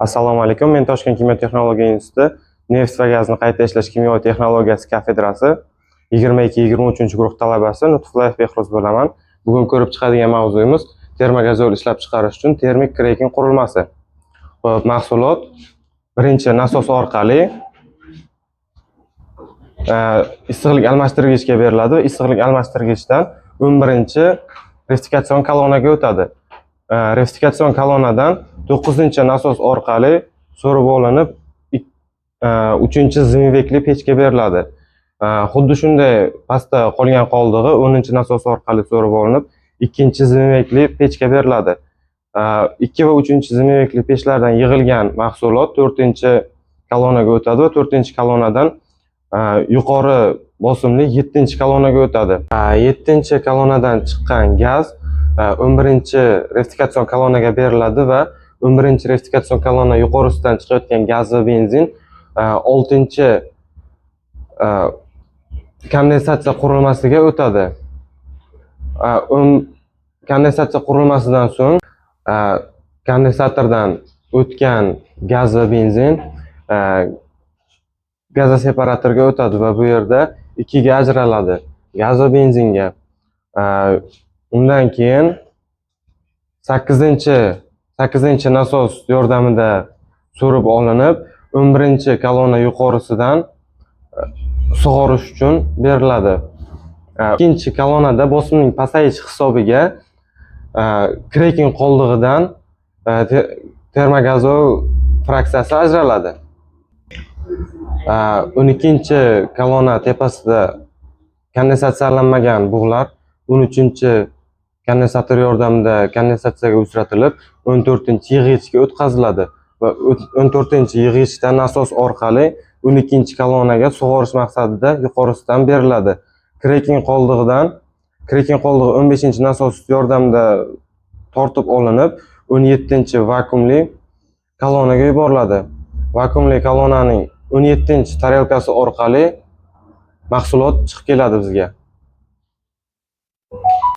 Assalomu alaykum. Men Toshkent kimyo texnologiya instituti neft va gazni qayta ishlash kimyo texnologiyasi kafedrasi 22-23 guruh talabasi Nutfullayev Behruz bo'laman. Bugun ko'rib chiqadigan mavzuyimiz termogazol ishlab chiqarish uchun termik kreking qurilmasi. Xo'p, mahsulot birinchi nasos orqali issiqlik almashtirgichga beriladi va issiqlik almashtirgichdan 11 rektifikatsion kolonnaga o'tadi. Rektifikatsion kolonnadan 9 nasos orqali so'rib olinib, 3 зимовик li pechga beriladi. Xuddi shunday pastda qolgan qoldig'i 10 nasos orqali so'rib olinib, 2 зимовик li pechga beriladi. 2 va 3 зимовик li pechlardan yig'ilgan mahsulot 4 kolonnaga o'tadi va 4 kolonnadan yuqori bosimli 7 kolonnaga o'tadi. 7 kolonnadan chiqqan gaz 11 rektifikatsion kolonnaga beriladi va 11 rektifikatsion kolonna yuqorisidan chiqayotgan gaz va benzin 6 kondensatsiya qurilmasiga o'tadi. Kondensatsiya qurilmasidan so'ng kondensatordan o'tgan gaz va benzin gazoseparatorga o'tadi va bu yerda ikkiga ajraladi: gaz va benzinga. Undan keyin 8-chi nasos yordamida so'rib olinib, 11 kolonna yuqorisidan sug'orish uchun beriladi. Ikkinchi kolonnada bosimning pasayishi hisobiga kreking qoldig'idan termogazol fraksiyasi ajraladi. 12 kolonna tepasida kondensatsiyalanmagan bug'lar 13 kondensator yordamida kondensatsiyaga uchratilib, 14 yig'ichga o'tkaziladi va 14 yig'ichdan nasos orqali 12 kolonnaga sug'orish maqsadida yuqorisidan beriladi. Kreking qoldig'i 15 nasos yordamida tortib olinib, 17 vakuumli kolonnaga yuboriladi. Vakuumli kolonnaning 17 tarelkasi orqali mahsulot chiqib keladi bizga.